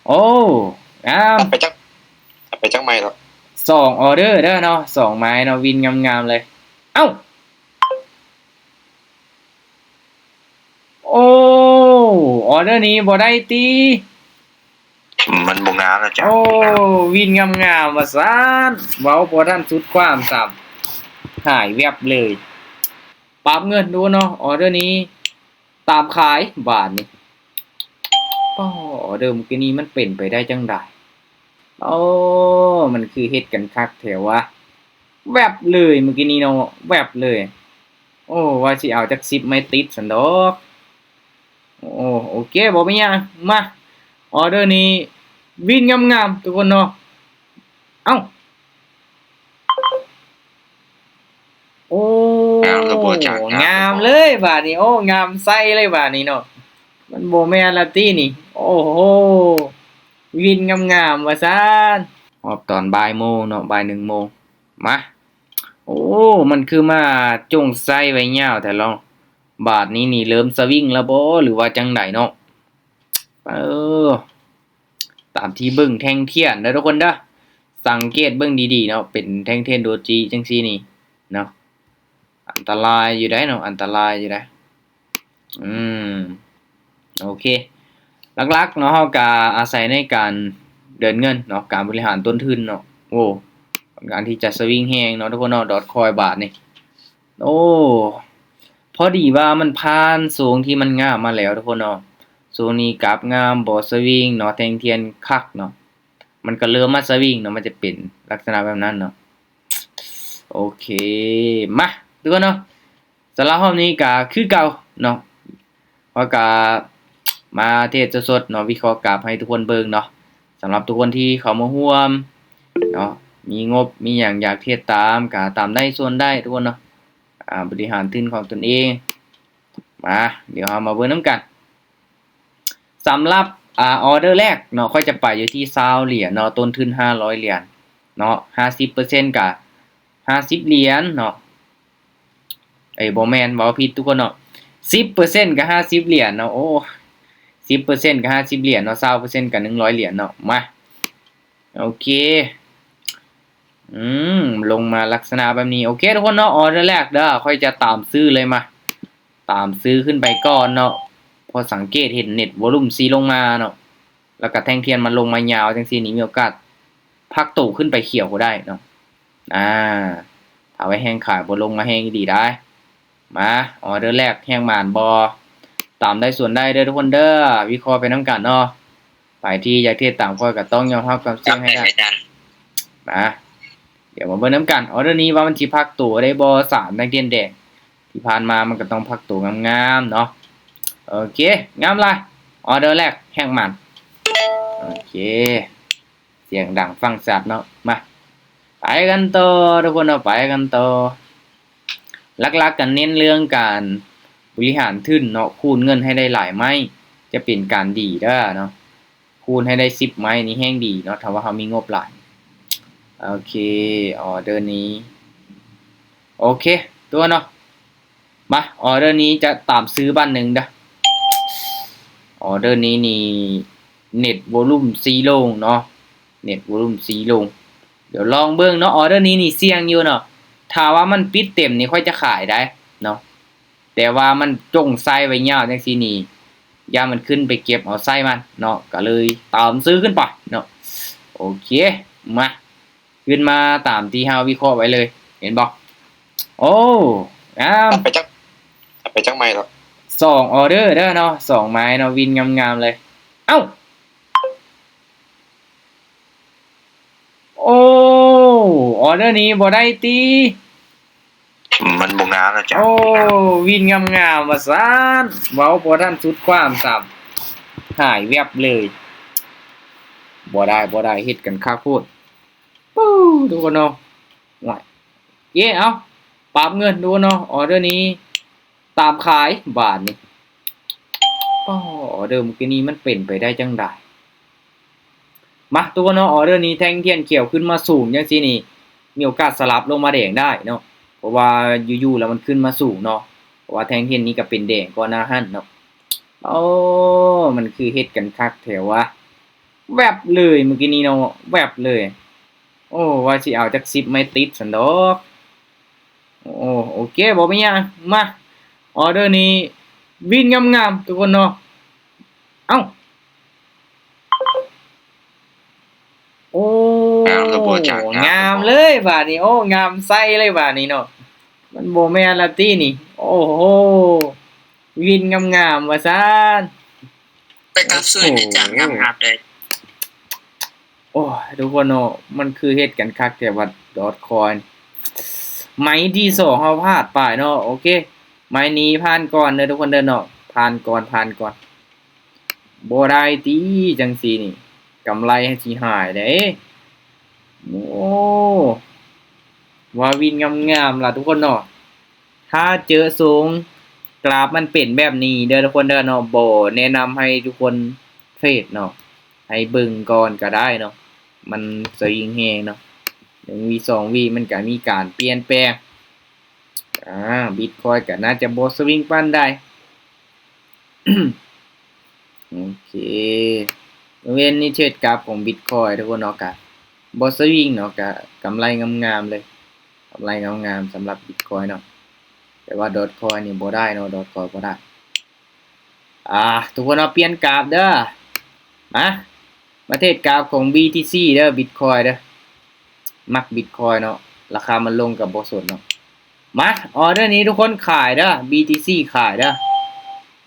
ໂອ້ ງາມ ຕັດໄປຈັກ ຕັດໄປຈັກໄມ້ແລ້ວ? ສອງອໍເດີເດີເນາະ ສອງໄມ້ເນາະ ວິນງາມໆເລີຍ. ເອົ້າ ໂອ້ ອໍເດີນີ້ບໍ່ໄດ້ຕິ ມັນບໍ່ງາມແລ້ວຈ້ະ. ໂອ້ ວິນງາມໆ ວ່າຊັ້ນ ເວົ້າບໍ່ທັນສຸດຄວາມຊ້ຳ ຫາຍແວັບເລີຍ. ປັບເງິນດູເນາະ ອໍເດີນີ້ຕາມຂາຍບາດນີ້. ປ້າ ອໍເດີມື້ກີ້ນີ້ມັນເປັນໄປໄດ້ຈັ່ງໃດ? ໂອ້ ມັນຄືເຮັດກັນຄັກແທ້ວະ ແວັບເລີຍມື້ກີ້ນີ້ເນາະ ແວັບເລີຍ. ໂອ້ ວ່າຊິເອົາຈັກສິບໄມ້ຕິດຊັ້ນດອກ. ໂອ້ ໂອເຄ ບໍ່ເປັນຫຍັງ ມາ ອໍເດີນີ້ວິນງາມໆ ທຸກຄົນເນາະ. ເອົ້າ ໂອ້ ງາມແລ້ວບໍ່ຈະ ງາມເລີຍບາດນີ້ ໂອ້ ງາມໃສ່ເລີຍບາດນີ້ເນາະ. ມັນບໍ່ແມ່ນລະຕິນີ້ ໂອ້ໂຫ ວິນງາມໆ ວ່າຊັ້ນ. ຮອບຕອນບ່າຍໂມງເນາະ ບ່າຍໜຶ່ງໂມງ ມາ. ໂອ້ ມັນຄືມາຈົ່ງໃສ່ໄວ້ຍາວແທ້ລະ ບາດນີ້ນີ້ເລີ່ມສະວິງແລ້ວບໍ່ ຫຼືວ່າຈັ່ງໃດເນາະ? ເອີ ຕາມທີ່ເບິ່ງແທ່ງທຽນເດີທຸກຄົນເດີ ສັງເກດເບິ່ງດີໆເນາະ ເປັນແທ່ງທຽນໂດຈິຈັ່ງຊີ້ນີ້ເນາະ ອັນຕະລາຍຢູ່ໃດ໋ເນາະ ອັນຕະລາຍຢູ່ໃດ໋. ອືມ ໂອເຄ ຫຼັກໆເນາະ ເຮົາກະອາໄສໃນການເດີນເງິນເນາະ ການບໍລິຫານຕົ້ນທຶນເນາະ. ໂອ້ ການທີ່ຈະສະວິງແຮງເນາະທຸກຄົນເນາະ ດອດຄອຍບາດນີ້. ໂອ້ ພໍດີວ່າມັນຜ່ານໂຊນທີ່ມັນງາມມາແລ້ວທຸກຄົນເນາະ. ໂຊນນີ້ກາບງາມ ບໍ່ສະວິງເນາະ ແທ່ງທຽນຄັກເນາະ ມັນກະເລີ່ມມາສະວິງເນາະ ມັນຈະເປັນລັກສະນະແບບນັ້ນເນາະ. ໂອເຄ ມາ ທຸກຄົນເນາະ ສຳລັບຮອບນີ້ກະຄືເກົ່າເນາະ ເຮົາກະມາເທຣດສົດໆເນາະ ວິເຄາະກາບໃຫ້ທຸກຄົນເບິ່ງເນາະ. ສຳລັບທຸກຄົນທີ່ເຂົ້າມາຮ່ວມເນາະ ມີງົບມີຫຍັງຢາກເທຣດຕາມ ກະຕາມໄດ້ສ່ວນໄດ້ທຸກຄົນເນາະ ອາ ບໍລິຫານທຶນຂອງຕົນເອງ. ມາ ດຽວເຮົາມາເບິ່ງນຳກັນ. ສຳລັບ ອາ ອໍເດີແລກເນາະ ຂ້ອຍຈະໄປຢູ່ທີ່ຊາວຫຼຽນເນາະ ຕົ້ນທຶນຫ້າຮ້ອຍຫຼຽນເນາະ ຫ້າສິບເປີເຊັນກະຫ້າສິບຫຼຽນເນາະ. ເອີຍ ບໍ່ແມ່ນ ເວົ້າຜິດທຸກຄົນເນາະ ສິບເປີເຊັນກະຫ້າສິບຫຼຽນເນາະ. ໂອ້ ສິບເປີເຊັນກະຫ້າສິບຫຼຽນເນາະ ຊາວເປີເຊັນກະໜຶ່ງຮ້ອຍຫຼຽນເນາະ. ມາ ໂອເຄ ອືມ ລົງມາລັກສະນະແບບນີ້. ໂອເຄທຸກຄົນເນາະ ອໍເດີແລກເດີ ຂ້ອຍຈະຕາມຊື້ເລີຍ ມາ ຕາມຊື້ຂຶ້ນໄປກ່ອນເນາະ ເພາະສັງເກດເຫັນເນັດວອລຸມສີ່ລົງມາເນາະ ແລ້ວກະແທ່ງທຽນມັນລົງມາຍາວຈັ່ງຊີ້ນີ້ ມີໂອກາດພັກໂຕຂຶ້ນໄປຂຽວກໍໄດ້ເນາະ. ອາ ຖ້າໄວ້ແຮງຂາຍບໍ່ລົງມາແຮງອີ່ຫຼີໄດ໋. ມາ ອໍເດີແລກແຮງໝານບໍ່ ຕາມໄດ້ສ່ວນໄດ້ເດີທຸກຄົນເດີ ວິເຄາະໄປນຳກັນເນາະ. ໃຜທີ່ຢາກເທຣດຕາມຂ້ອຍກະຕ້ອງຍອມຮັບຄວາມສ່ຽງໃຫ້ໄດ້. ມາ ດຽວມາເບິ່ງນຳກັນ ອໍເດີນີ້ວ່າມັນຊິພັກໂຕໄດ້ບໍ່ ສາມແທ່ງທຽນແດງ ທີ່ຜ່ານມາມັນກະຕ້ອງພັກໂຕງາມໆເນາະ. ໂອເຄ ງາມຫຼາຍ ອໍເດີແລກແຮງໝານ. ໂອເຄ ສຽງດັງຟັງຊັດເນາະ. ມາ ໄປກັນຕໍ່ທຸກຄົນເນາະ ໄປກັນຕໍ່. ຫຼັກໆກະເນັ້ນເລື່ອງການບໍລິຫານທຶນເນາະ ຄູນເງິນໃຫ້ໄດ້ຫຼາຍໄມ້ ຈະເປັນການດີເດີເນາະ. ຄູນໃຫ້ໄດ້ສິບໄມ້ນີ້ແຮງດີເນາະ ຖ້າວ່າເຮົາມີງົບຫຼາຍ. ໂອເຄ ອໍເດີນີ້ ໂອເຄ ຕົວເນາະ. ມາ ອໍເດີນີ້ຈະຕາມຊື້ບາດໜຶ່ງເດີ. ອໍເດີນີ້ນີ້ເນັດວອລຸມສີ່ລົງເນາະ ເນັດວອລຸມສີ່ລົງ. ດຽວລອງເບິ່ງເນາະ ອໍເດີນີ້ນີ້ສ່ຽງຢູ່ເນາະ ຖ້າວ່າມັນປິດເຕັມນີ້ຂ້ອຍຈະຂາຍໄດ໋ເນາະ. ແຕ່ວ່າມັນຈົ່ງໃສ່ໄວ້ຍາວຈັ່ງຊີ້ນີ້ ຢ້ານມັນຂຶ້ນໄປເກັບເອົາໄສ້ມັນເນາະ ກະເລີຍຕາມຊື້ຂຶ້ນໄປເນາະ. ໂອເຄ ມາ ຂຶ້ນມາຕາມທີ່ເຮົາວິເຄາະໄວ້ເລີຍ ເຫັນບໍ່? ໂອ້ ງາມ ຕັດໄປຈັກ ຕັດໄປຈັກໄມ້ແລ້ວ? ສອງອໍເດີເດີເນາະ ສອງໄມ້ເນາະ ວິນງາມໆເລີຍ. ເອົ້າ ໂອ້ ອໍເດີນີ້ບໍ່ໄດ້ຕິ ມັນບໍ່ງາມແລ້ວຈ້ະ. ໂອ້ ວິນງາມໆ ວ່າຊັ້ນ ເວົ້າບໍ່ທັນສຸດຄວາມຊ້ຳ ຫາຍແວັບເລີຍ. ບໍ່ໄດ້ ບໍ່ໄດ້ ເຮັດກັນຄັກໂພດ ປູ້ ທຸກຄົນເນາະ. ຫວຍ ເອີ ເອົ້າ ປັບເງິນດູເນາະ ອໍເດີນີ້ ຕາມຂາຍບາດນີ້. ປ້າ ອໍເດີມື້ກີ້ນີ້ມັນເປັນໄປໄດ້ຈັ່ງໃດ? ມາ ທຸກຄົນເນາະ ອໍເດີນີ້ແທ່ງທຽນຂຽວຂຶ້ນມາສູງຈັ່ງຊີ້ນີ້ ມີໂອກາດສະຫຼັບລົງມາແດງໄດ້ເນາະ ເພາະວ່າຢູ່ໆແລ້ວມັນຂຶ້ນມາສູງເນາະ ເພາະວ່າແທ່ງທຽນນີ້ກະເປັນແດງກ່ອນໜ້າຫັ້ນເນາະ. ໂອ້ ມັນຄືເຮັດກັນຄັກແທ້ວະ. ແວັບເລີຍມື້ກີ້ນີ້ເນາະ ແວັບເລີຍ. ໂອ້ ວ່າຊິເອົາຈັກສິບໄມ້ຕິດຊັ້ນດອກ. ໂອ້ ໂອເຄ ບໍ່ເປັນຫຍັງ. ມາ ອໍເດີນີ້ວິນງາມໆ ທຸກຄົນເນາະ. ເອົ້າ ໂອ້ ງາມເລີຍບາດນີ້. ໂອ້ ງາມໃສ່ເລີຍບາດນີ້ເນາະ. ມັນບໍ່ແມ່ນລະຕິນີ້. ໂອ້ໂຫ ວິນງາມໆ ວ່າຊັ້ນ. ໄປກັບຊ່ວຍແດ່ຈານງາມໆເດ້. ໂອ້ຍ ທຸກຄົນເນາະ ມັນຄືເຮັດກັນຄັກແທ້ວ່າ ດອດຄອຍ. ໄມ້ທີສອງເຮົາພາດໄປເນາະ. ໂອເຄ ໄມ້ນີ້ຜ່ານກ່ອນເດີ ທຸກຄົນເດີເນາະ. ຜ່ານກ່ອນ ຜ່ານກ່ອນ. ບໍ່ໄດ້ຕິ ຈັ່ງຊີ້ນີ້ ກຳໄລຊິຫາຍເດ້. ໂອ້ ວ່າວິນງາມໆລະ ທຸກຄົນເນາະ. ຖ້າເຈີຊົງກຣາຟມັນເປັນແບບນີ້ເດີ ທຸກຄົນເດີເນາະ, ບໍ່ແນະນຳໃຫ້ທຸກຄົນເທຣດເນາະ, ໃຫ້ເບິ່ງກ່ອນກໍໄດ້ເນາະ. ມັນສະວິງແຮງເນາະ, ໜຶ່ງວິສອງວິມັນກໍມີການປ່ຽນແປງ. ອາ ບິດຄອຍກໍໜ້າຈະບໍ່ສະວິງປານໃດ. ໂອເຄ ເວັນນີ້ເທຣດກາຟຂອງບິດຄອຍ ທຸກຄົນເນາະ, ກະບໍ່ສະວິງເນາະ, ກະກຳໄລງາມໆເລີຍ, ກຳໄລງາມໆສຳລັບບິດຄອຍເນາະ. ແຕ່ວ່າດອດຄອຍນີ້ບໍ່ໄດ້ເນາະ, ດອດຄອຍບໍ່ໄດ້. ອ່າ ທຸກຄົນເນາະ, ປ່ຽນກາຟເດີ. ມາ ມາເທຣດກາຟຂອງ ບີທີຊີ ເດີ, ບິດຄອຍເດີ. ມັກບິດຄອຍເນາະ, ລາຄາມັນລົງກໍບໍ່ສົນເນາະ. ມາ ອໍເດີນີ້ທຸກຄົນຂາຍເດີ, ບີທີຊີ ຂາຍເດີ,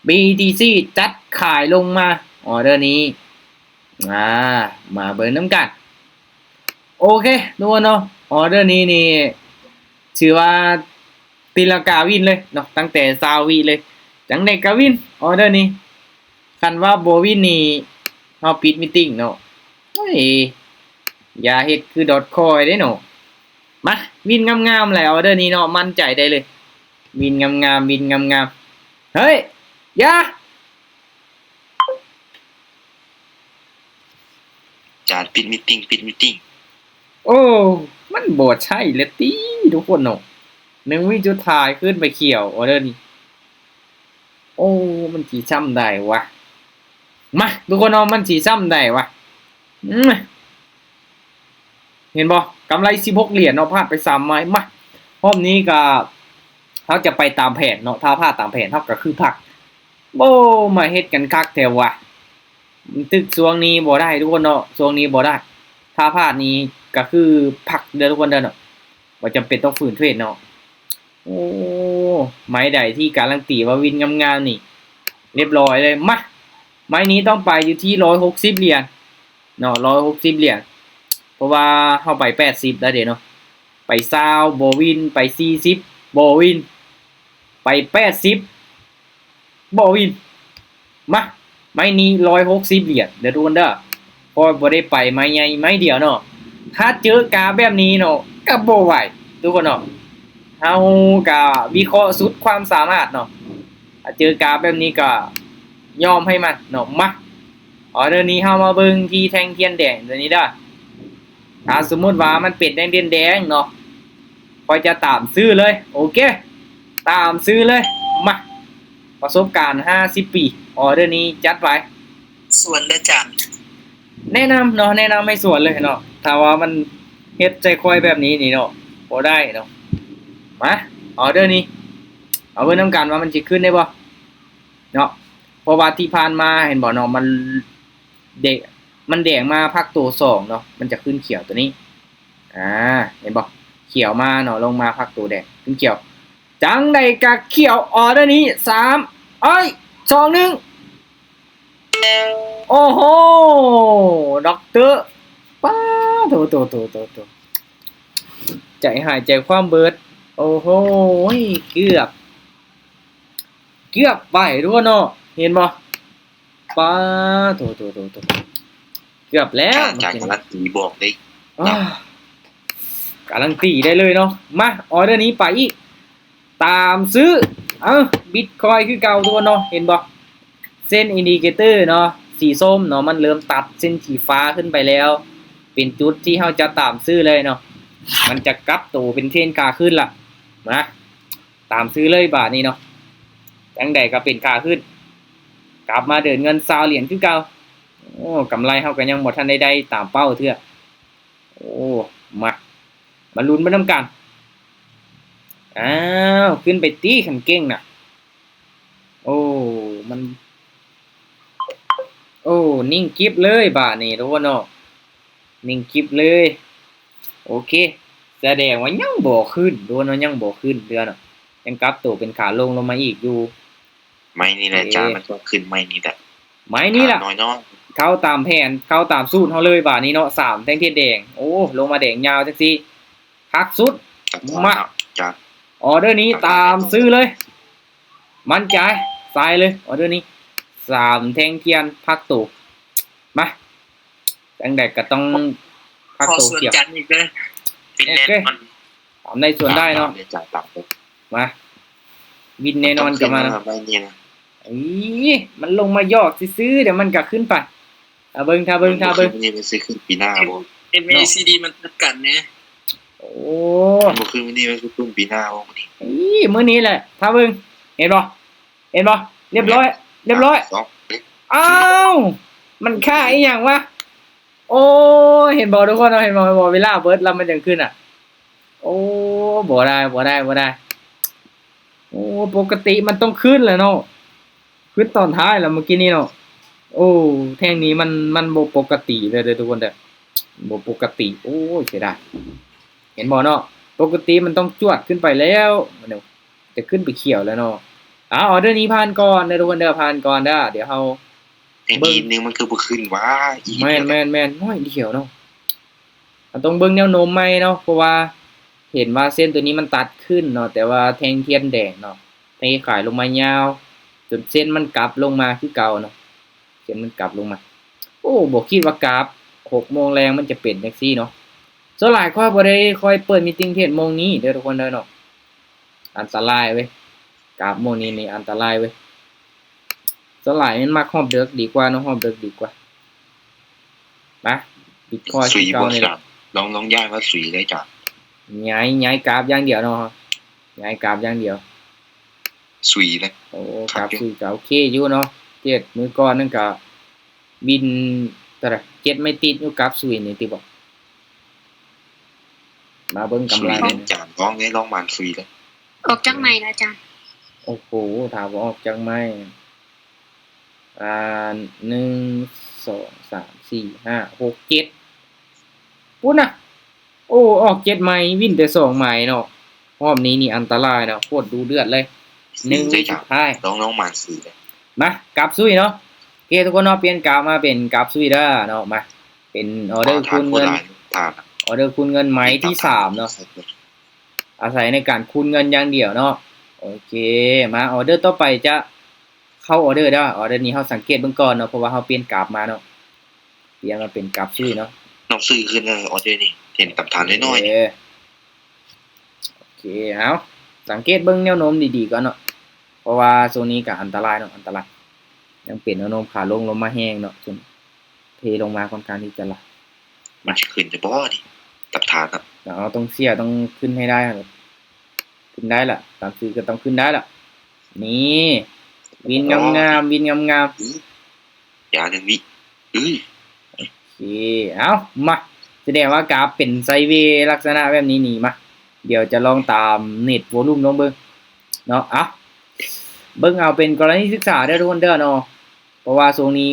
ບີທີຊີ ຈັດຂາຍລົງມາ ອໍເດີນີ້. ອ່າ ມາເບິ່ງນຳກັນ. ໂອເຄ ທຸກຄົນເນາະ, ອໍເດີນີ້ນີ້ຖືວ່າຕີລັງກາວິນເລີຍເນາະ, ຕັ້ງແຕ່ຊາວວິເລີຍ, ຈັ່ງໃດກໍວິນ ອໍເດີນີ້. ຄັນວ່າບໍ່ວິນນີ້ ເຮົາປິດມີດຕິ້ງເນາະ. ໂອ້ຍ ຢ່າເຮັດຄືດອດຄອຍເດ້ເນາະ. ມາ ວິນງາມໆແຫຼະ ອໍເດີນີ້ເນາະ, ໝັ້ນໃຈໄດ້ເລີຍ. ວິນງາມໆ ວິນງາມໆ. ເຮີ້ຍ ຢ່າ ຈານ ປິດມີດຕິ້ງ ປິດມີດຕິ້ງ. ໂອ້ ມັນບໍ່ໃຊ່ແລ້ວຕິ ທຸກຄົນເນາະ. ໜຶ່ງວິສຸດທ້າຍ ຄືນໄປຂຽວ ອໍເດີນີ້. ໂອ້ ມັນຊິຊ່ຳໃດວະ? ມາ ທຸກຄົນເນາະ, ມັນຊິຊ່ຳໃດວະ? ອືມ ເຫັນບໍ່? ກຳໄລສິບຫົກຫຼຽນເນາະ, ພາດໄປສາມໄມ້. ມາ ຮອບນີ້ກໍ ເຮົາຈະໄປຕາມແຜນເນາະ, ຖ້າພາດຕາມແຜນ ເຮົາກໍຄືພັກ. ໂອ້ ມາເຮັດກັນຄັກແທ້ວະ. ມັນຕຶກຊ່ວງນີ້ບໍ່ໄດ້ ທຸກຄົນເນາະ, ຊ່ວງນີ້ບໍ່ໄດ້. ຖ້າພາດນີ້ກໍຄືພັກເດີ ທຸກຄົນເດີເນາະ, ບໍ່ຈຳເປັນຕ້ອງຝືນເທຣດເນາະ. ໂອ້ ໄມ້ໃດທີ່ກາລັນຕີວ່າວິນງາມໆນີ້ ລຽບຮ້ອຍເລີຍ. ມາ ໄມ້ນີ້ຕ້ອງໄປຢູ່ທີ່ຮ້ອຍຫົກສິບຫຼຽນເນາະ, ຮ້ອຍຫົກສິບຫຼຽນ, ເພາະວ່າເຮົາໄປແປດສິບແລ້ວເດເນາະ. ໄປຊາວບໍ່ວິນ, ໄປສີ່ສິບບໍ່ວິນ, ໄປແປດສິບບໍ່ວິນ. ມາ ໄມ້ນີ້ຮ້ອຍຫົກສິບຫຼຽນເດີ ທຸກຄົນເດີ. ຂ້ອຍບໍ່ໄດ້ໄປໄມ້ໃຫຍ່ໄມ້ດຽວເນາະ. ຖ້າເຈີກາບແບບນີ້ເນາະ ກໍບໍ່ໄຫວ ທຸກຄົນເນາະ. ເຮົາກໍວິເຄາະສຸດຄວາມສາມາດເນາະ, ຖ້າເຈີກາບແບບນີ້ກໍຍອມໃຫ້ມັນເນາະ. ມາ ອໍເດີນີ້ເຮົາມາເບິ່ງທີ່ແທ່ງທຽນແດງຕົວນີ້ເດີ. ຖ້າສົມມຸດວ່າມັນເປັນແດງໆເນາະ, ຂ້ອຍຈະຕາມຊື້ເລີຍ. ໂອເຄ ຕາມຊື້ເລີຍ. ມາ ປະສົບການຫ້າສິບປີ, ອໍເດີນີ້ຈັດໄປ. ສວນເດີຈານ. ແນະນຳເນາະ, ແນະນຳໃຫ້ສວນເລີຍເນາະ. ຖ້າວ່າມັນເຮັດໃສ່ຂ້ອຍແບບນີ້ນີ້ເນາະ ບໍ່ໄດ້ເນາະ. ມາ ອໍເດີນີ້ ເອົາເບິ່ງນຳກັນວ່າມັນຊິຂຶ້ນໄດ້ບໍ່ເນາະ. ເພາະວ່າທີ່ຜ່ານມາ ເຫັນບໍ່ເນາະ, ມັນ ແດງ ມັນແດງມາພັກໂຕສອງເນາະ, ມັນຈະຂຶ້ນຂຽວຕົວນີ້. ອ່າ ເຫັນບໍ່? ຂຽວມາເນາະ, ລົງມາພັກໂຕແດງ ຂຶ້ນຂຽວ. ຈັ່ງໃດກະຂຽວ. ອໍເດີນີ້ ສາມ ເອີຍ ສອງ ໜຶ່ງ. ໂອ້ໂຫ ດັອກເຕີ ປ້າໂຕ ໂຕ ໂຕ ໂຕ ໂຕ ໃຈຫາຍໃຈຄວ່ຳເບີດ. ໂອ້ໂຫ ເກືອບ ເກືອບໄປ ທຸກຄົນເນາະ, ເຫັນບໍ່? ປາໂຕ ໂຕ ໂຕ ໂຕ ເກືອບແລ້ວ. ການການການันตี ບອກເລີຍ ອ່າ ການันตี ໄດ້ເລີຍເນາະ. ມາ ອໍເດີນີ້ໄປອີກ ຕາມຊື້. ເອົ້າ ບິດຄອຍຄືເກົ່າ ທຸກຄົນເນາະ, ເຫັນບໍ່? ເສັ້ນອິນດິເຄເຕີເນາະ ສີສົ້ມເນາະ ມັນເລີ່ມຕັດເສັ້ນສີຟ້າຂຶ້ນໄປແລ້ວ, ເປັນຈຸດທີ່ເຮົາຈະຕາມຊື້ເລີຍເນາະ. ມັນຈະກັບໂຕເປັນເທຣນຂາຂຶ້ນລະ. ມາ ຕາມຊື້ເລີຍບາດນີ້ເນາະ, ຈັ່ງໃດກໍເປັນຂາຂຶ້ນ. ກັບມາເດີນເງິນຊາວຫຼຽນຄືເກົ່າ. ໂອ້ ກຳໄລເຮົາກໍຍັງບໍ່ທັນໄດ້ໄດ້ຕາມເປົ້າເທື່ອ. ໂອ້ ມາ ມາລຸ້ນໄປນຳກັນ. ອ້າວ ຂຶ້ນໄປຕິ ຄັນເກັ່ງນະ. ໂອ້ ມັນ ໂອ້ ນິ່ງກິບເລີຍບາດນີ້ ທຸກຄົນເນາະ, ນິ່ງກິບເລີຍ. ໂອເຄ ສະແດງວ່າຍັງບໍ່ຂຶ້ນ ທຸກຄົນເນາະ, ຍັງບໍ່ຂຶ້ນເທື່ອເນາະ, ຍັງກັບໂຕເປັນຂາລົງລົງມາອີກຢູ່. ໄມ້ນີ້ແຫຼະ ເອີ ຈານ ມັນຕ້ອງຂຶ້ນໄມ້ນີ້ແຫຼະ ໄມ້ນີ້ແຫຼະ ນ້ອຍໆ ເຂົ້າຕາມແຜນ ເຂົ້າຕາມສູດເຮົາເລີຍບາດນີ້ເນາະ. ສາມແທ່ງທຽນແດງ ໂອ້ ລົງມາແດງຍາວຈັ່ງຊີ້ ຄັກສຸດ. ມາ ຈານ ອໍເດີນີ້ຕາມຊື່ເລີຍ ໝັ້ນໃຈ ໃສ່ເລີຍ ອໍເດີນີ້ ສາມແທ່ງທຽນພັກໂຕ. ມາ ຈັ່ງໃດກໍຕ້ອງພັກໂຕ ຂໍສວນຈັນອີກເດີ ວິນແນ່ນອນ ຕາມໄດ້ສວນໄດ້ເນາະ. ມາ ວິນແນ່ນອນກໍມາເນາະ. ອີ ມັນລົງມາຢອກຊື່ໆ ດຽວມັນກໍຂຶ້ນໄປ. ຖ້າເບິ່ງ ຖ້າເບິ່ງ ຖ້າເບິ່ງ ມື້ນີ້ມັນຊິຂຶ້ນປີໜ້າບໍ່? ເອັມ ເອັມ ເອ ເນາະ ຊີ ດີ ມັນຕັດກັນແດ່. ໂອ້ ມັນບໍ່ຄືມື້ນີ້ ມັນຄືຂຶ້ນປີໜ້າບໍ່ມື້ນີ້? ອີ ມື້ນີ້ແຫຼະ ຖ້າເບິ່ງ ເຫັນບໍ່? ເຫັນບໍ່? ລຽບຮ້ອຍ ລຽບຮ້ອຍ. ອ້າວ ມັນຄ່າອີ່ຫຍັງວະ? ໂອ້ຍ ເຫັນບໍ່ທຸກຄົນເນາະ ເຫັນບໍ່ ເຫັນບໍ່? ເວລາເບິດແລ້ວມັນຈັ່ງຂຶ້ນອະ. ໂອ້ ບໍ່ໄດ້ ບໍ່ໄດ້ ບໍ່ໄດ້. ໂອ້ ປົກກະຕິມັນຕ້ອງຂຶ້ນແຫຼະເນາະ, ຂຶ້ນຕອນທ້າຍແລ້ວເມື່ອກີ້ນີ້ເນາະ. ໂອ້ ແທ່ງນີ້ມັນ ມັນບໍ່ປົກກະຕິເລີຍເດີທຸກຄົນເດີ ບໍ່ປົກກະຕິ. ໂອ້ຍ ເສຍດາຍ. ເຫັນບໍ່ເນາະ ປົກກະຕິມັນຕ້ອງຈວດຂຶ້ນໄປແລ້ວ ຈະຂຶ້ນໄປຂຽວແລ້ວເນາະ. ອາ ອໍເດີນີ້ຜ່ານກ່ອນເດີທຸກຄົນເດີ ຜ່ານກ່ອນເດີ. ດຽວເຮົາ ແຕ່ ເບິ່ງ ອີກໜຶ່ງມັນຄືບໍ່ຂຶ້ນຫວາ? ອີກ ແມ່ນ ແມ່ນ ແມ່ນ ໜ້ອຍດຽວເນາະ. ເຮົາຕ້ອງເບິ່ງແນວໂນ້ມໃໝ່ເນາະ ເພາະວ່າເຫັນວ່າເສັ້ນໂຕນີ້ມັນຕັດຂຶ້ນເນາະ ແຕ່ວ່າແທ່ງທຽນແດງເນາະ ເທຂາຍລົງມາຍາວ ຈົນເສັ້ນມັນກັບລົງມາຄືເກົ່າເນາະ. ເສັ້ນມັນກັບລົງມາ. ໂອ້ ບໍ່ຄິດວ່າກາບຫົກໂມງແລງມັນຈະເປັນຈັ່ງຊີ້ເນາະ. ສ່ວນຫຼາຍຂ້ອຍບໍ່ໄດ້ຄ່ອຍເປີດມີຕິງເທຣດໂມງນີ້ເດີທຸກຄົນເດີເນາະ. ອັນຕະລາຍເວີຍ ກາບໂມງນີ້ນີ້ອັນຕະລາຍເວີຍ. ສ່ວນຫຼາຍມັນມັກຮອບເດິກດີກວ່າເນາະ ຮອບເດິກດີກວ່າ. ມາ ບິດຄອຍຄືເກົ່ານີ້ແຫຼະ. ລອງ ລອງຍ້າຍມາສຸຍເລີຍຈ້າ. ຍ້າຍ ຍ້າຍກາບຢ່າງດຽວເນາະ ຍ້າຍກາບຢ່າງດຽວ. ສຸຍເລີຍ. ໂອ້ ກາບສຸຍກໍໂອເຄຢູ່ເນາະ. ເຈັດ ມື້ກ່ອນນັ້ນກໍວິນເທົ່າໃດ ເຈັດໄມ້ຕິດຢູ່ ກາບສຸຍນີ້ຕິບໍ? ມາເບິ່ງກຳໄລ ສຸຍເລີຍຈານ ລອງເລີຍ ລອງໝານສຸຍເລີຍ. ອອກຈັກໄມ້ລະອາຈານ? ໂອ້ໂຫ ຖ້າວ່າອອກຈັກໄມ້ ອ່າ ໜຶ່ງ ສອງ ສາມ ສີ່ ຫ້າ ຫົກ ເຈັດ ພຸ້ນນະ. ໂອ້ ອອກເຈັດໄມ້ ວິນແຕ່ສອງໄມ້ເນາະ. ຮອບນີ້ນີ້ອັນຕະລາຍເນາະ ໂຄດດູເດືອດເລີຍ. ໜຶ່ງ ສຸດທ້າຍ ລອງ ລອງໝານສຸຍເລີຍ. ມາ ກາບສຸຍເນາະ. ໂອເຄ ທຸກຄົນເນາະ ປ່ຽນກາບມາເປັນກາບສຸຍເດີເນາະ. ມາ ເປັນອໍເດີຄູນເງິນ ອໍເດີຄູນເງິນໄມ້ທີສາມເນາະ. ອາໄສໃນການຄູນເງິນຢ່າງດຽວເນາະ. ໂອເຄ ມາ ອໍເດີຕໍ່ໄປຈະເຂົ້າອໍເດີເດີ. ອໍເດີນີ້ເຮົາສັງເກດເບິ່ງກ່ອນເນາະ ເພາະວ່າເຮົາປ່ຽນກາບມາເນາະ. ປ່ຽນມາເປັນກາບຊື້ເນາະ. ນ້ອງຊື້ຂຶ້ນເດີ ອໍເດີນີ້ ເຫັນຕຳຖານນ້ອຍໆ ເອີ ນີ້. ໂອເຄ ເອົາ ສັງເກດເບິ່ງແນວໂນ້ມດີໆກ່ອນເນາະ ເພາະວ່າຊ່ວງນີ້ກໍອັນຕະລາຍເນາະ ອັນຕະລາຍ. ຍັງເປັນແນວໂນ້ມຂາລົງລົງມາແຮງເນາະ ຈົນເທລົງມາຄ່ອນຂ້າງທີ່ຈະຫຼາຍ. ມັນຊິຂຶ້ນຢູ່ບໍ່ນີ້ ຕຳຖານນະ? ເຮົາຕ້ອງເຊຍ ຕ້ອງຂຶ້ນໃຫ້ໄດ້. ຂຶ້ນໄດ້ລະ ຕາມຊື່ກໍຕ້ອງຂຶ້ນໄດ້ລະ. ນີ້ ວິນງາມໆ ວິນງາມໆ. ອື ຢ່າໜຶ່ງວິ ອື ໂອເຄ ເອົາ ມາ ສະແດງວ່າກາບເປັນໄຊເວລັກສະນະແບບນີ້ນີ້. ມາ ດຽວຈະລອງຕາມເນັດໂວລຸ່ມລອງເບິ່ງເນາະ. ເອົາ ເບິ່ງເອົາເປັນກໍລະນີສຶກສາເດີທຸກຄົນເດີເນາະ ເພາະວ່າຊ່ວງນີ້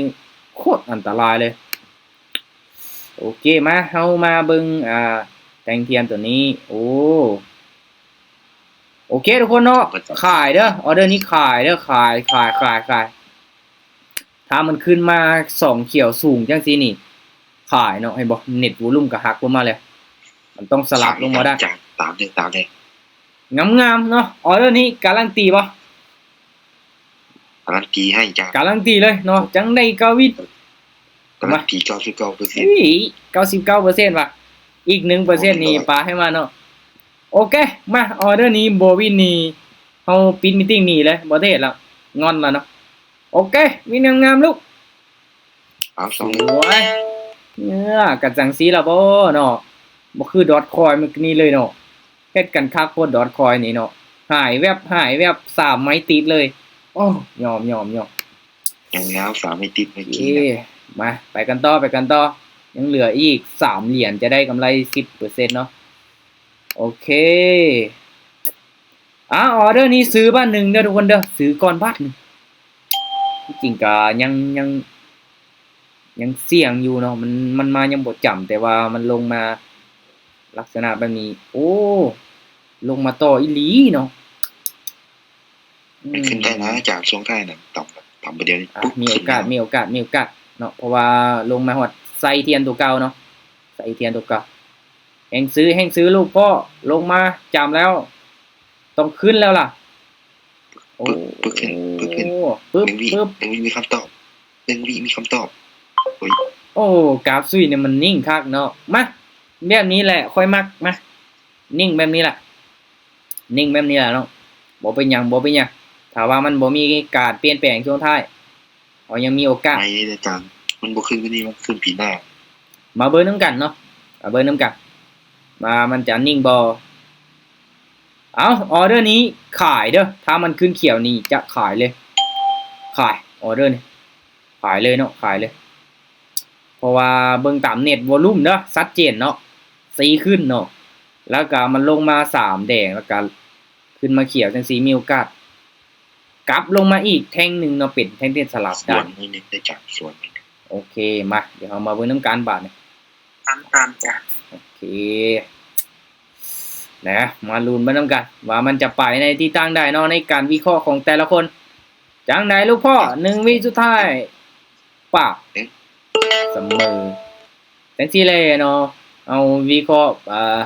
ໂຄດອັນຕະລາຍເລີຍ. ໂອເຄ ມາ ເຮົາມາເບິ່ງ ອ່າ ແທ່ງທຽນຕົວນີ້. ໂອ້ ໂອເຄທຸກຄົນເນາະ ຂາຍເດີ ອໍເດີນີ້ຂາຍເດີ ຂາຍ ຂາຍ ຂາຍ ຂາຍ. ຖ້າມັນຂຶ້ນມາສອງຂຽວສູງຈັ່ງຊີ້ນີ້ ຂາຍເນາະ. ເຫັນບໍ່ ເນັດໂວລຸ່ມກໍຫັກລົງມາແລ້ວ ມັນຕ້ອງສະຫຼັບລົງມາໄດ້. ຕາມເດີ ຕາມເດີ ງາມໆເນາະ. ອໍເດີນີ້ກາລັນຕີບໍ່? ກາລັນຕີໃຫ້ຈ້າ ກາລັນຕີເລີຍເນາະ. ຈັ່ງໃດກໍວິນ ກາລັນຕີເກົ້າສິບເກົ້າເປີເຊັນ ເກົ້າສິບເກົ້າເປີເຊັນວ່າ ອີກໜຶ່ງເປີເຊັນນີ້ປະໃຫ້ມາເນາະ. ໂອເຄ ມາ ອໍເດີນີ້ບໍ່ວິນນີ້ ເຮົາປິດມີຕິງໜີເລີຍ ບໍ່ເທຣດແລ້ວ ງອນແລ້ວເນາະ. ໂອເຄ ວິນງາມໆລູກ. ເອົາ ສວຍ ເອີ ກະຈັ່ງຊີ້ລະບໍ່ເນາະ. ບໍ່ຄືດອດຄອຍມື້ກີ້ນີ້ເລີຍເນາະ. ເຮັດກັນຄັກໂພດດອດຄອຍນີ້ເນາະ ຫາຍແວບ ຫາຍແວບ ສາມໄມ້ຕິດເລີຍ. ໂອ້ ຍອມ ຍອມ ຍອມ ງາມໆ ສາມໄມ້ຕິດເມື່ອກີ້ນະ. ມາ ໄປກັນຕໍ່ ໄປກັນຕໍ່ ຍັງເຫຼືອອີກສາມຫຼຽນ ຈະໄດ້ກຳໄລສິບເປີເຊັນເນາະ. ໂອເຄ ອາ ອໍເດີນີ້ຊື້ບາດໜຶ່ງເດີທຸກຄົນເດີ ຊື້ກ່ອນບາດໜຶ່ງ. ທີ່ຈິງກະຍັງ ຍັງ ຍັງສ່ຽງຢູ່ເນາະ ມັນ ມັນມາຍັງບໍ່ຈຳ ແຕ່ວ່າມັນລົງມາລັກສະນະແບບນີ້ ໂອ້ ລົງມາຕໍ່ອີ່ຫຼີເນາະ. ອືມ ມັນຂຶ້ນໄດ້ນະອາຈານ ຊ່ວງທ້າຍນັ້ນ ຕຳ ຕຳໄປດຽວນີ້ ອາ ປຸບ ມີໂອກາດ ຂຶ້ນແລ້ວ ມີໂອກາດ ມີໂອກາດເນາະ ເພາະວ່າລົງມາຮອດໄສ້ທຽນຕົວເກົ່າເນາະ ໄສ້ທຽນຕົວເກົ່າ. ແຮງຊື້ ແຮງຊື້ລູກພໍ່ ລົງມາຈຳແລ້ວ ຕ້ອງຂຶ້ນແລ້ວລະ. ໂອ້ ປຶບ ປຶບຂຶ້ນ ປຶບຂຶ້ນ ປຶບ ໜຶ່ງວິ ປຶບ ໜຶ່ງວິມີຄຳຕອບ ໜຶ່ງວິມີຄຳຕອບ. ໂອ້ຍ ໂອ້ ກາບສຸຍນີ້ມັນນິ່ງຄັກເນາະ. ມາ ແບບນີ້ແຫຼະຂ້ອຍມັກ ມາ ນິ່ງແບບນີ້ລະ ນິ່ງແບບນີ້ລະເນາະ. ບໍ່ເປັນຫຍັງ ບໍ່ເປັນຫຍັງ ຖ້າວ່າມັນບໍ່ມີການປ່ຽນແປງຊ່ວງທ້າຍ ເຮົາຍັງມີໂອກາດ. ໄປເດີອາຈານ ມັນບໍ່ຂຶ້ນມື້ນີ້ ມັນຂຶ້ນປີໜ້າ. ມາເບິ່ງນຳກັນເນາະ ມາເບິ່ງນຳກັນວ່າມັນຈະນິ່ງບໍ່. ເອົາ ອໍເດີນີ້ຂາຍເດີ ຖ້າມັນຂຶ້ນຂຽວນີ້ຈະຂາຍເລີຍ ຂາຍ ອໍເດີນີ້ ຂາຍເລີຍເນາະ ຂາຍເລີຍ. ເພາະວ່າເບິ່ງຕາມເນັດວໍລຸ່ມເດີ ຊັດເຈນເນາະ ຊີຂຶ້ນເນາະ ແລ້ວກະມັນລົງມາສາມແດງ ແລ້ວກະຂຶ້ນມາຂຽວຈັ່ງຊີ້ ມີໂອກາດກັບລົງມາອີກແທ່ງໜຶ່ງເນາະ ເປັນແທ່ງເທນສະຫຼັບໄດ້. ສ່ວນໜ້ອຍໜຶ່ງເດີອາຈານ ສ່ວນໜ້ອຍໜຶ່ງ. ໂອເຄ ມາ ດຽວເຮົາມາເບິ່ງນຳກັນບາດນີ້ ຕາມ ຕາມ ຈ້າ. ໂອເຄ ນະ ມາລຸ້ນເບິ່ງນຳກັນວ່າມັນຈະໄປໃນທິດທາງໃດເນາະ ໃນການວິເຄາະຂອງແຕ່ລະຄົນ. ຈັ່ງໃດລູກພໍ່ ໜຶ່ງວິສຸດທ້າຍ ປາບ ສະເໝີ ຈັ່ງຊີ້ແຫຼະເນາະ. ເຮົາວິເຄາະ ອ່າ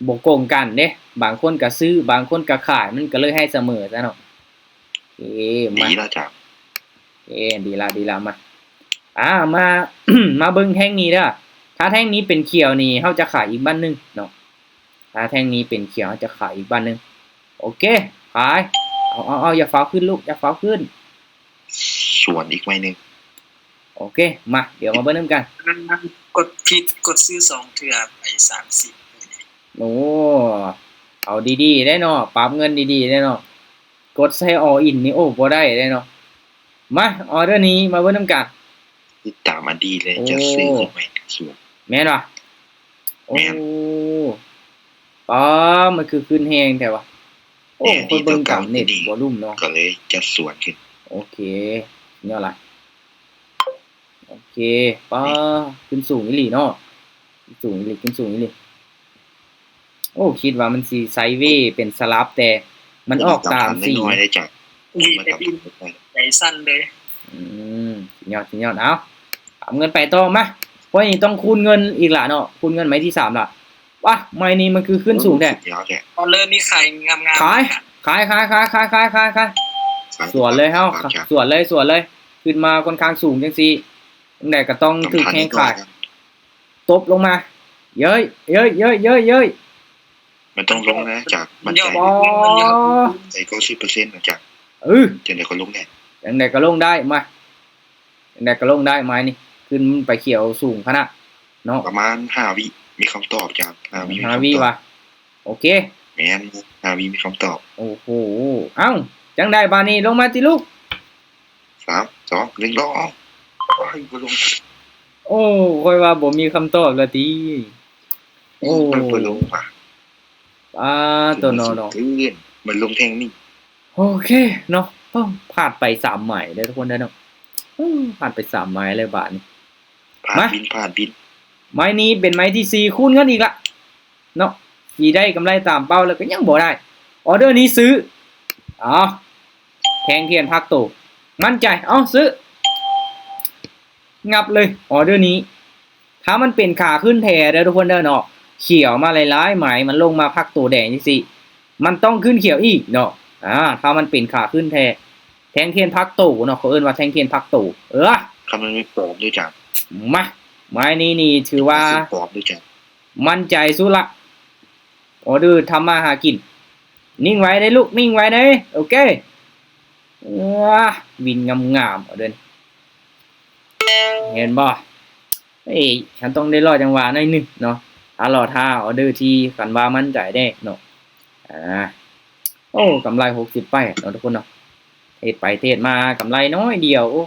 ບໍ່ກົງກັນເດ້ ບາງຄົນກະຊື້ ບາງຄົນກະຂາຍ ມັນກະເລີຍໃຫ້ສະເໝີຊະເນາະ. ເອ ມາ ດີລະຈ້າ ເອ ດີລະ ດີລະ. ມາ ອ່າ ມາ ມາເບິ່ງແທ່ງນີ້ເດີ ຖ້າແທ່ງນີ້ເປັນຂຽວນີ້ ເຮົາຈະຂາຍອີກບາດໜຶ່ງເນາະ ຖ້າແທ່ງນີ້ເປັນຂຽວ ເຮົາຈະຂາຍອີກບາດໜຶ່ງ. ໂອເຄ ຂາຍ ເອົາ ເອົາ ເອົາ ຢ່າຟ້າວຂຶ້ນລູກ ຢ່າຟ້າວຂຶ້ນ ສວນອີກໄມ້ໜຶ່ງ. ໂອເຄ ມາ ດຽວມາເບິ່ງນຳກັນ. ກົດຜິດ ກົດຊື້ສອງເທື່ອ ໄປສາມສິບ. ໂອ້ ເອົາດີໆໄດ໋ເນາະ ປັບເງິນດີໆໄດ໋ເນາະ ກົດໃສ່ອໍອິນນີ້ ໂອ້ ບໍ່ໄດ້ເດ້ເນາະ. ມາ ອໍເດີນີ້ມາເບິ່ງນຳກັນ. ຕິດຕາມອະດີດເລີຍ ໂອ້ ຈະຊື້ຂຶ້ນໃໝ່ສວນ. ແມ່ນຫວາ? ໂອ້ ແມ່ນ. ອໍ ມັນຄືຂຶ້ນແຮງແທ້ຫວາ? ໂອ້ ຂ້ອຍເບິ່ງຕາມເນັດວໍລຸ່ມເນາະ ກະເລີຍຈັດສວນຂຶ້ນ. ໂອເຄ ຍອດຫຼາຍ. ໂອເຄ ປ້າ ຂຶ້ນສູງອີ່ຫຼີເນາະ ຂຶ້ນສູງອີ່ຫຼີ ຂຶ້ນສູງອີ່ຫຼີ. ໂອ້ ຄິດວ່າມັນຊິໄຊເວເປັນສະຫຼັບ ແຕ່ມັນອອກຕາມສີ. ດີແຕ່ບິນ ໃຈສັ່ນເລີຍ. ອືມ ສຸດຍອດ ສຸດຍອດ. ເອົາ ເອົາເງິນໄປຕໍ່ ມາ ຂ້ອຍນີ້ຕ້ອງຄູນເງິນອີກລະເນາະ ຄູນເງິນໄມ້ທີສາມລະ. ວ້າ ໄມ້ນີ້ມັນຄືຂຶ້ນສູງແທ້. ໂອ້ ສຸດຍອດແທ້. ອໍເດີນີ້ຂາຍງາມໆ ຂາຍ ຂາຍ ຂາຍ ຂາຍ ສວນເລີຍເຮົາ ສວນເລີຍ ສວນເລີຍ. ຂຶ້ນມາຂ້ອນຂ້າງສູງຈັ່ງຊີ້ ຈັ່ງໃດກໍຕ້ອງຖືກແຮງຂາຍ. ຕົບລົງມາ ເຍີ້ຍ ເຍີ້ຍ ເຍີ້ຍ ເຍີ້ຍ ເຍີ້ຍ. ມັນຕ້ອງລົງນະ ຈາກມັນໃຈ ໃຈເກົ້າສິບເປີເຊັນນະ ຈາກ ເອີ ຈັ່ງໃດກໍລົງໄດ້ ຈັ່ງໃດກໍລົງໄດ້. ມາ ຈັ່ງໃດກໍລົງໄດ້ ໄມ້ນີ້ຂຶ້ນໄປຂຽວສູງຂະໜາດເນາະ. ປະມານຫ້າວິ ມີຄຳຕອບ ຈາກຫ້າວິ ຫ້າວິຫວາ? ໂອເຄ ແມ່ນ ຫ້າວິມີຄຳຕອບ. ໂອ້ໂຫ ເອົ້າ ຈັ່ງໃດບາດນີ້ ລົງມາຕິລູກ. ສາມ ສອງ ໜຶ່ງ ລົງ. ໂອ້ຍ ບໍ່ລົງ. ໂອ້ ຂ້ອຍວ່າບໍ່ມີຄຳຕອບລະຕິ. ໂອ້ ມັນບໍ່ລົງຫວາ? ປາໂຕ ໂຕເນາະ ມັນສູງເກີນ ມັນລົງແທ່ງນີ້. ໂອເຄເນາະ ໂອ້ ພາດໄປສາມໄມ້ເດີທຸກຄົນເດີເນາະ. ໂອ້ ພາດໄປສາມໄມ້ເລີຍບາດນີ້. ພາດບິນ ພາດບິນ. ໄມ້ນີ້ເປັນໄມ້ທີສີ່ ຄູນເງິນອີກລະເນາະ ຊິໄດ້ກຳໄລຕາມເປົ້າແລ້ວກໍຍັງບໍ່ໄດ້. ອໍເດີນີ້ຊື້ ເອົາ ແທ່ງທຽນພັກໂຕ ໝັ້ນໃຈ ເອົາ ຊື້ ງັບເລີຍ ອໍເດີນີ້. ຖ້າມັນເປັນຂາຂຶ້ນແທ້ເດີທຸກຄົນເດີເນາະ ຂຽວມາຫຼາຍໆໄມ້ ມັນລົງມາພັກໂຕແດງຈັ່ງຊີ້ ມັນຕ້ອງຂຶ້ນຂຽວອີກເນາະ. ອາ ຖ້າມັນເປັນຂາຂຶ້ນແທ້ ແທ່ງທຽນພັກໂຕເນາະ ເຂົາເອີ້ນວ່າແທ່ງທຽນພັກໂຕ. ເອີ ຄັນມັນເປັນປອມເດີຈ້າ. ມາ ໄມ້ນີ້ນີ້ຖືວ່າ ເປັນປອມເດີຈ້າ. ໝັ້ນໃຈສຸດລະ ອໍເດີທຳມາຫາກິນ. ນິ່ງໄວ້ເດ້ລູກ ນິ່ງໄວ້ເດ້. ໂອເຄ ເອີ ວິນງາມໆ ອໍເດີ ເຫັນບໍ່? ເອີ ເຮົາຕ້ອງໄດ້ລໍຈັງຫວະໜ້ອຍໜຶ່ງເນາະ ຖ້າລໍຖ້າອໍເດີທີ່ຄັນວ່າໝັ້ນໃຈເດ້ເນາະ. ອາ ໂອ້ ກຳໄລຫົກສິບແປດເນາະທຸກຄົນເນາະ ເຮັດໄປເທດມາກຳໄລໜ້ອຍດຽວ. ໂອ້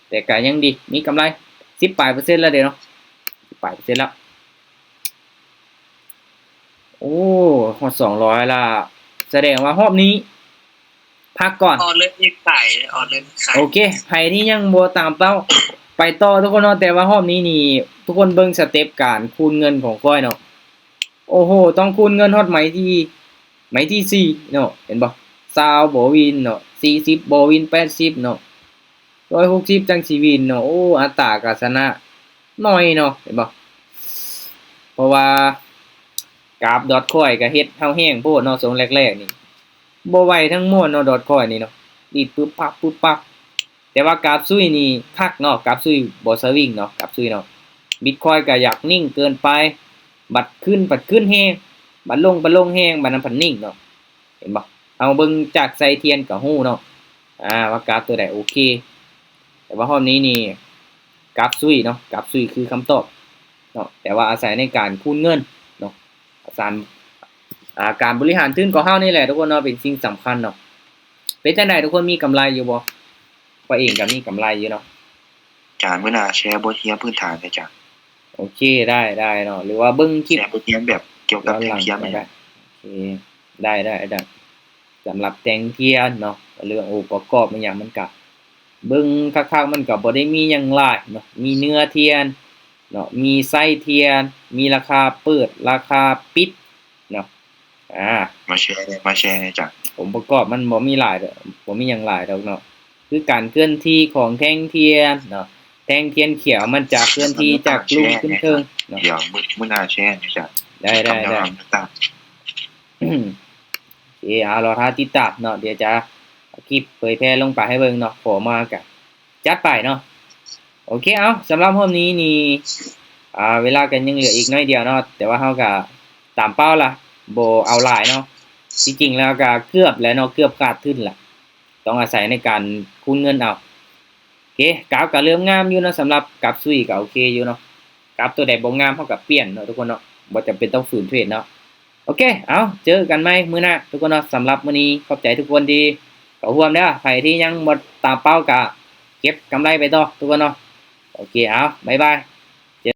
ແຕ່ ກະຍັງດີ ມີກຳໄລສິບປາຍເປີເຊັນແລ້ວເດ້ເນາະ ສິບປາຍເປີເຊັນແລ້ວ. ໂອ້ ຮອດສອງຮ້ອຍລະ ສະແດງວ່າຮອບນີ້ພັກກ່ອນ ອອກເລີຍຂາຍ ອອກເລີຍຂາຍ. ໂອເຄ ໃຜທີ່ຍັງບໍ່ຕາມເປົ້າ ໄປຕໍ່ທຸກຄົນເນາະ. ແຕ່ວ່າຮອບນີ້ນີ້ ທຸກຄົນເບິ່ງສະເຕັບການຄູນເງິນຂອງຂ້ອຍເນາະ. ໂອ້ໂຫ ຕ້ອງຄູນເງິນຮອດໄມ້ທີ ໄມ້ທີສີ່ເນາະ ເຫັນບໍ່? ຊາວບໍ່ວິນເນາະ ສີ່ສິບບໍ່ວິນ ແປດສິບເນາະ ຮ້ອຍຫົກສິບຈັ່ງຊິວິນເນາະ. ໂອ້ ອັດຕາກາຊະນະໜ້ອຍເນາະ ເຫັນບໍ່? ເພາະວ່າກາບດອດຄອຍກະເຮັດເຮົາແຮງໂພດເນາະ ຊ່ວງແລກໆນີ້ ບໍ່ໄຫວທັງມວນເນາະ ດອດຄອຍນີ້ເນາະ ດີດປຶບປັບປຶບປັບ. ແຕ່ວ່າກາບຊຸຍນີ້ຄັກເນາະ ກາບຊຸຍບໍ່ສະວິງເນາະ ກາບຊຸຍເນາະ. ບິດຄອຍກະຢາກນິ່ງເກີນໄປ ບັດຂຶ້ນ ບັດຂຶ້ນແຮງ ບັດລົງ ບັດລົງແຮງ ບັດນັ້ນພັດນິ່ງເນາະ ເຫັນບໍ່? ເຮົາເບິ່ງຈາກໄສ້ທຽນກະຮູ້ເນາະ ອາ ວ່າກາບໂຕໃດໂອເຄ. ແຕ່ວ່າຮອບນີ້ນີ້ ກາບຊຸຍເນາະ ກາບຊຸຍຄືຄຳຕອບເນາະ ແຕ່ວ່າອາໄສໃນການຄູນເງິນເນາະ ອາ ການບໍລິຫານທຶນຂອງເຮົານີ້ແຫຼະທຸກຄົນເນາະ ເປັນສິ່ງສຳຄັນເນາະ. ເປັນຈັ່ງໃດທຸກຄົນ ມີກຳໄລຢູ່ບໍ່? ຂ້ອຍເອງກະມີກຳໄລຢູ່ເນາະ. ອາຈານ ມື້ໜ້າແຊບົດຮຽນພື້ນຖານເດີອາຈານ. ໂອເຄ ໄດ້ ໄດ້ເນາະ ຫຼືວ່າເບິ່ງຄລິບ ແຊບົດຮຽນແບບກ່ຽວກັບແທ່ງທຽນ ໂອເຄ ໄດ້ ໄດ້ ໄດ້. ສຳລັບແທ່ງທຽນເນາະ ເລື່ອງອົງປະກອບອີ່ຫຍັງ ມັນກະເບິ່ງຄັກໆ ມັນກະບໍ່ໄດ້ມີຫຍັງຫຼາຍເນາະ ມີເນື້ອທຽນເນາະ ມີໄສ້ທຽນ ມີລາຄາເປີດ ລາຄາປິດເນາະ. ອາ ມາແຊແດ່ ມາແຊແດ່ຈ້າ. ອົງປະກອບມັນບໍ່ມີຫຼາຍ ບໍ່ມີຫຍັງຫຼາຍດອກເນາະ ຄືການເຄື່ອນທີ່ຂອງແທ່ງທຽນເນາະ ແທ່ງທຽນຂຽວມັນຈະເຄື່ອນທີ່ຈາກລຸ່ມຂຶ້ນເທິງເນາະ. ດຽວ ມື້ ມື້ໜ້າແຊແດ່ຈ້າ. ໄດ້ ໄດ້ ໄດ້. ໂອເຄ ເອົາ ລໍຖ້າຕິດຕາມເນາະ ດຽວຈະເອົາຄລິບເຜີຍແຜ່ລົງໄປໃຫ້ເບິ່ງເນາະ ຂໍມາກະຈັດໄປເນາະ. ໂອເຄ ເອົາ ສຳລັບຮອບນີ້ນີ້ ອາ ເວລາກະຍັງເຫຼືອອີກໜ້ອຍດຽວເນາະ ແຕ່ວ່າເຮົາກະຕາມເປົ້າລະ ບໍ່ເອົາຫຼາຍເນາະ. ທີ່ຈິງແລ້ວກະເກືອບແລ້ວເນາະ ເກືອບຂາດທຶນລະ ຕ້ອງອາໄສໃນການຄູນເງິນເອົາ. ໂອເຄ ກາບກະເລີ່ມງາມຢູ່ເນາະ ສຳລັບກາບຊຸຍກະໂອເຄຢູ່ເນາະ. ກາບໂຕໃດບໍ່ງາມເຮົາກະປ່ຽນເນາະທຸກຄົນເນາະ ບໍ່ຈຳເປັນຕ້ອງຝືນເທຣດເນາະ. ໂອເຄ ເອົາ ເຈີກັນໃໝ່ມື້ໜ້າທຸກຄົນເນາະ. ສຳລັບມື້ນີ້ຂອບໃຈທຸກຄົນທີ່ເຂົ້າຮ່ວມເດີ. ໃຜທີ່ຍັງບໍ່ຕາມເປົ້າກະເກັບກຳໄລໄປຕໍ່ທຸກຄົນເນາະ. ໂອເຄ ເອົາ ບາຍບາຍ.